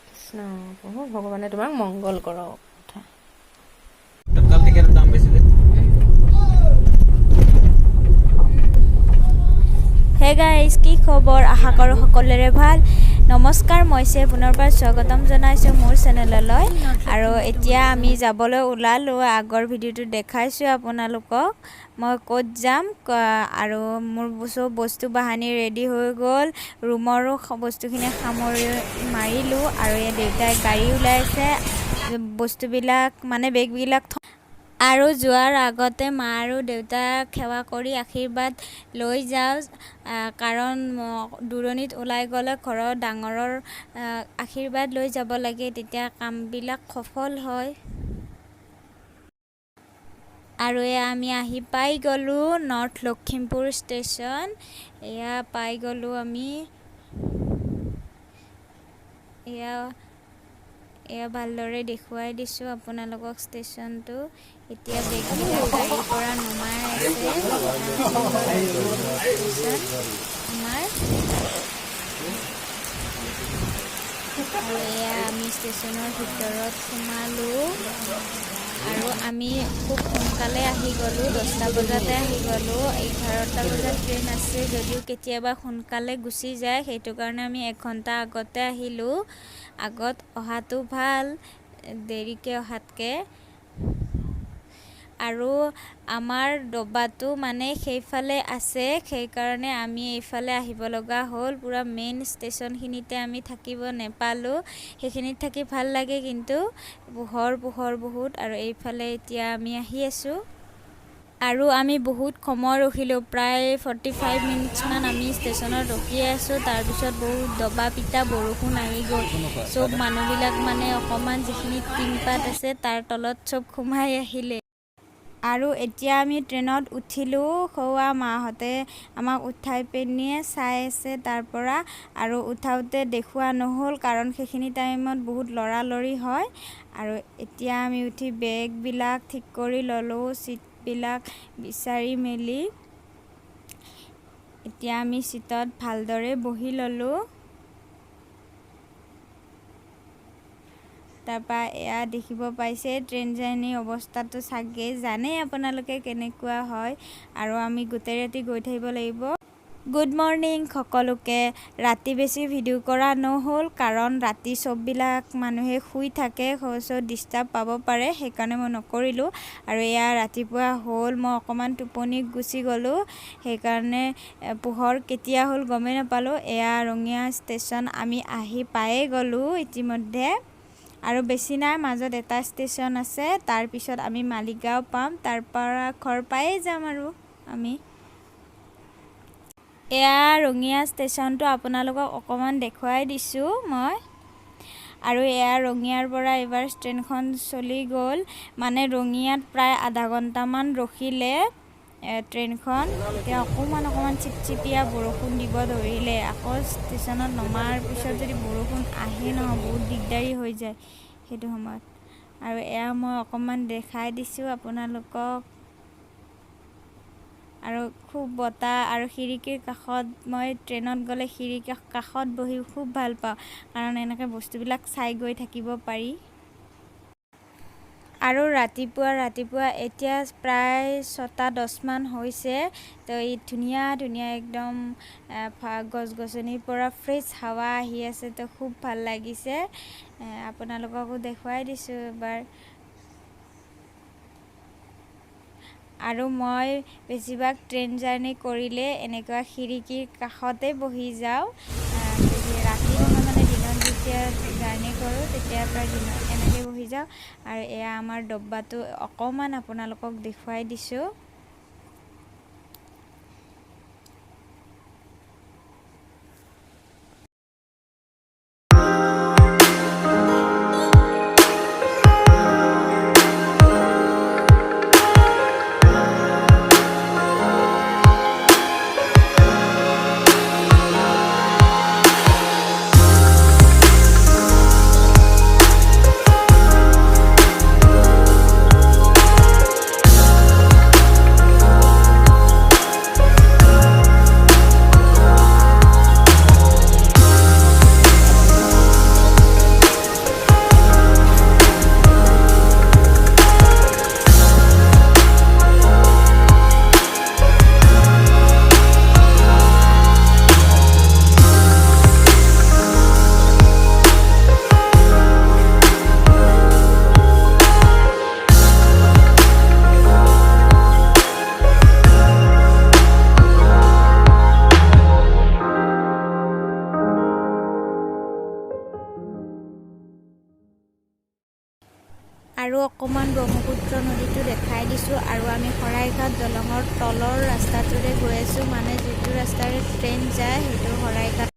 কৃষ্ণ প্ৰভু, ভগৱানে তোমাক মংগল কৰক। কথা তৎকাল টিকেটৰ দাম বেছি যে। হে গাইজ, কি খবৰ? আশা কৰোঁ সকলোৰে ভাল। নমস্কাৰ, মই চে পুনৰবাৰ স্বাগতম জনাইছোঁ মোৰ চেনেললৈ। আৰু এতিয়া আমি যাবলৈ ওলালোঁ। আগৰ ভিডিঅ'টো দেখাইছোঁ আপোনালোকক মই ক'ত যাম। আৰু মোৰ চব বস্তু বাহানি ৰেডি হৈ গ'ল, ৰুমৰো বস্তুখিনি সামৰি মাৰিলোঁ। আৰু এই দেউতাই গাড়ী ওলাইছে, বস্তুবিলাক মানে বেগবিলাক। আৰু যোৱাৰ আগতে মা আৰু দেউতাক সেৱা কৰি আশীৰ্বাদ লৈ যাওঁ, কাৰণ দূৰণিত ওলাই গ'লে ঘৰৰ ডাঙৰৰ আশীৰ্বাদ লৈ যাব লাগে, তেতিয়া কামবিলাক সফল হয়। আৰু এয়া আমি আহি পাই গ'লোঁ নৰ্থ লখিমপুৰ ষ্টেচন। এয়া পাই গ'লোঁ আমি। এয়া ভালদৰে দেখুৱাই দিছোঁ আপোনালোকক ষ্টেচনটো। এতিয়া বেগবিলাক গাড়ীৰ পৰা নমাই আছে। ষ্টেচন আমাৰ। আৰু এয়া আমি ষ্টেচনৰ ভিতৰত সোমালোঁ আৰু আমি খুব সোনকালে আহি গ'লোঁ, 10টা বজাতে আহি গ'লোঁ। 11টা বজাত ট্ৰেইন আছে যদিও কেতিয়াবা সোনকালে গুচি যায়, সেইটো কাৰণে আমি এঘণ্টা আগতে আহিলোঁ। আগত অহাটো ভাল দেৰিকৈ অহাতকৈ। আৰু আমাৰ ডবাটো মানে সেইফালে আছে, সেইকাৰণে আমি এইফালে আহিব লগা হ'ল। পূৰা মেইন ষ্টেচনখিনিতে আমি থাকিব নেপালোঁ। সেইখিনিত থাকি ভাল লাগে, কিন্তু পোহৰ পোহৰ বহুত। আৰু এইফালে এতিয়া আমি আহি আছোঁ আৰু আমি বহুত সময় ৰখিলোঁ, প্ৰায় 45 মিনিটছমান আমি ষ্টেচনত ৰখিয়ে আছোঁ। তাৰপিছত বহুত দবা পিটা বৰষুণ আহি গ'ল। চব মানুহবিলাক মানে অকণমান যিখিনি টিংপাত আছে তাৰ তলত চব সোমাই আহিলে। আৰু এতিয়া আমি ট্ৰেইনত উঠিলোঁ। সৌৱা মাহঁতে আমাক উঠাই পিনিয়ে চাই আছে তাৰ পৰা। আৰু উঠাওঁতে দেখুওৱা নহ'ল, কাৰণ সেইখিনি টাইমত বহুত লৰালৰি হয়। আৰু এতিয়া আমি উঠি বেগবিলাক ঠিক কৰি ল'লোঁ, ছিটবিলাক বিচাৰি মেলি। এতিয়া আমি ছিটত ভালদৰে বহি ল'লোঁ। তাৰপৰা এয়া দেখিব পাইছে ট্ৰেইন জাৰ্ণিৰ অৱস্থাটো চাগে জানেই আপোনালোকে কেনেকুৱা হয়। আৰু আমি গোটেই ৰাতি গৈ থাকিব লাগিব। গুড মৰ্ণিং সকলোকে। ৰাতি বেছি ভিডিঅ' কৰা নহ'ল, কাৰণ ৰাতি চববিলাক মানুহে শুই থাকে, চ' ডিষ্টাৰ্ব পাব পাৰে, সেইকাৰণে মই নকৰিলোঁ। আৰু এয়া ৰাতিপুৱা হ'ল, মই অকণমান টোপনি গুচি গ'লোঁ, সেইকাৰণে পোহৰ কেতিয়া হ'ল গমেই নাপালোঁ। এয়া ৰঙিয়া ষ্টেচন আমি আহি পায়ে গ'লোঁ ইতিমধ্যে। আৰু বেছি নাই, মাজত এটা ষ্টেচন আছে, তাৰপিছত আমি মালিগাঁও পাম, তাৰ পৰা ঘৰ পায়ে যাম। আৰু আমি এয়া ৰঙিয়া ষ্টেচনটো আপোনালোকক অকণমান দেখুৱাই দিছোঁ মই। আৰু এয়া ৰঙিয়াৰ পৰা এইবাৰ ট্ৰেইনখন চলি গ'ল, মানে ৰঙিয়াত প্ৰায় আধা ঘণ্টামান ৰখিলে ট্ৰেইনখন। এতিয়া অকণমান অকণমান চিপচিপীয়া বৰষুণ দিব ধৰিলে। আকৌ ষ্টেচনত নমাৰ পিছত যদি বৰষুণ আহে নহয়, বহুত দিগদাৰী হৈ যায় সেইটো সময়ত। আৰু এয়া মই অকণমান দেখাই দিছোঁ আপোনালোকক। আৰু খুব বতাহ আৰু খিৰিকীৰ কাষত, মই ট্ৰেইনত গ'লে খিৰিকীৰ কাষত বহি খুব ভাল পাওঁ, কাৰণ এনেকৈ বস্তুবিলাক চাই গৈ থাকিব পাৰি। আৰু ৰাতিপুৱা ৰাতিপুৱা এতিয়া প্ৰায় 6টা 10মান হৈছে। তো এই ধুনীয়া ধুনীয়া একদম গছ গছনিৰ পৰা ফ্ৰেছ হাৱা আহি আছে, তো খুব ভাল লাগিছে। আপোনালোককো দেখুৱাই দিছোঁ এবাৰ। আৰু মই বেছিভাগ ট্ৰেইন জাৰ্ণি কৰিলে এনেকুৱা খিৰিকীৰ কাষতে বহি যাওঁ। ৰাতি নহয়, মানে দিনত যেতিয়া জাৰ্ণি কৰোঁ তেতিয়া প্ৰায় দিনত এনেকৈ বহি যাওঁ। আৰু এয়া আমাৰ ডব্বাটো অকণমান আপোনালোকক দেখুৱাই দিছোঁ। আৰু অকণমান ব্ৰহ্মপুত্ৰ নদীটো দেখাই দিছোঁ। আৰু আমি শৰাইঘাট দলঙৰ তলৰ ৰাস্তাটোৰে গৈ আছোঁ, মানে যিটো ৰাস্তাৰে ট্ৰেইন যায় সেইটো শৰাইঘাট।